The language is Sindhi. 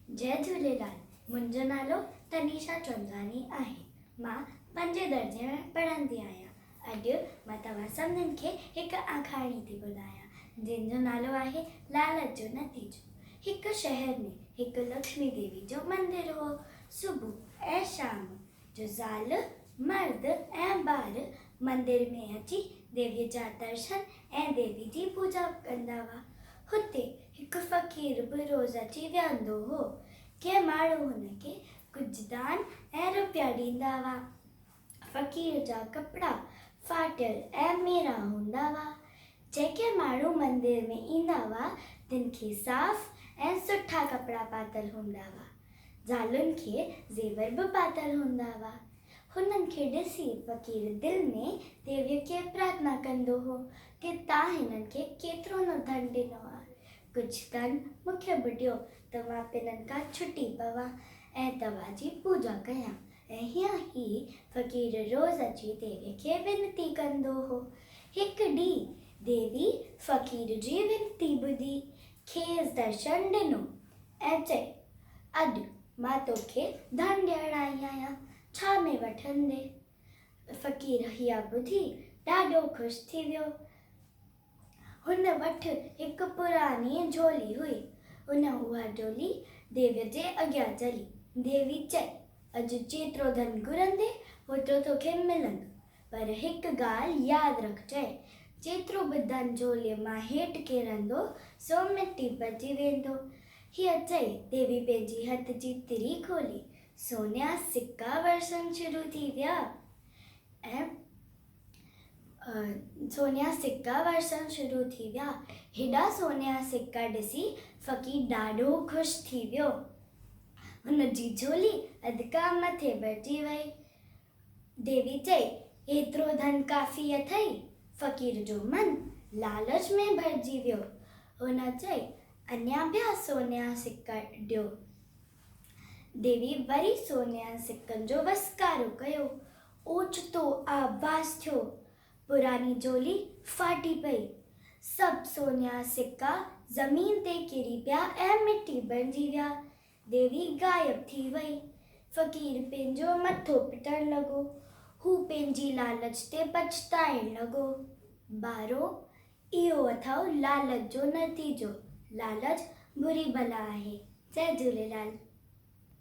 جئي جهوليلال، منهنجو نالو تنيشا چوندواڻي آهي. مان پنجين درجي ۾ پڙهندي آهيان. اڄ مان توهان سڀنين کي هڪ آکاڻي ٿي ٻڌايان، جنهن جو نالو آهي لالچ جو نتيجو. هڪ شهر ۾ هڪ لڪشمي ديوي جو مندر هو. صبح ۽ شام جو زال، مرد ۽ ٻار مندر ۾ اچي ديويء جا درشن ۽ ديوي جي پوڄا ڪندا هئا. هتي هڪ فقير به روز اچي ويهندو هو. ڪي ماڻهو هن کي ڪجهه دان ۽ روپيا ڏيندا هئا. فقير جا ڪپڙا ڦاٽل ۽ ميرا هوندا هئا. جيڪي ماڻهو مندر ۾ ايندا هئا، تن کي صاف ۽ سٺا ڪپڙا پاتل هوندا هئا. زالن کي زيور به پاتل هوندا هئا. هنن کي ڏسي فقير دل ۾ ديويء کي پرارٿنا ڪندو هو ته تان هنن کي ڪيترو نه ڌن ڏنو آهي. ڪجهه ڌن مون کي به ڏيو ته مان پنن کان ڇٽي پوان ۽ توهان جي پوڄا ڪيان. ۽ هيئن هي فقير روز اچي ديويء کي وينتي ڪندو هو. هڪ ڏينهن ديوي فقير جي وينتي ٻڌي کيس درشن ڏنو ۽ چئي، اڄ مان توکي ڌن ڏيڻ آئي آهيان، ڇا ۾ وٺندين؟ فقير اها ٻڌي ڏاڍو خوش ٿي ويو. هن وٽ هڪ پراڻي جهولي هئي. هن اها جهولي ديويء جي اڳيان جهلي. ديوي چئي، اڄ جيترو ڌن گهرندين، اوترو توکي ملندو. پر هڪ ڳالهه ياد رکجانء، جيترو به ڌن جهوليء مان هيٺ ڪرندو، سو مٽي بڻجي ويندو. هيء چئي، ديوي پنهنجي هٿ جي تري کولي. سونيا سڪا ورسڻ شروع ٿي ويا ۽. سونيا سڪا ورسڻ شروع ٿي ويا. هيڏا سونيا سڪا ڏسي فقير ڏاڍو خوش ٿي ويو. هن جي جهولي اڌ کان مٿي ڀرجي وئي. ديوي چئي، ايترو ڌن ڪافي اٿئي؟ فقير جو من لالچ ۾ ڀرجي ويو. هن چئي، اڃا ٻيا سونيا سڪا ڏيو. ديوي وري سونيا سڪن جو وسڪارو ڪيو. اوچتو آواز ٿيو، پراڻي جهولي ڦاٽي پئي. سڀ سونيا سڪا زمين تي ڪري پيا ۽ مٽي بڻجي ويا. ديوي غائب ٿي وئي. فقير پنهنجو مٿو پٽڻ لڳو. هو پنهنجي لالچ تي پڇتائڻ لڳو. ٻارو! اهو اٿئو لالچ جو نتيجو. لالچ بري بلا آهي. جئي جهوليلال.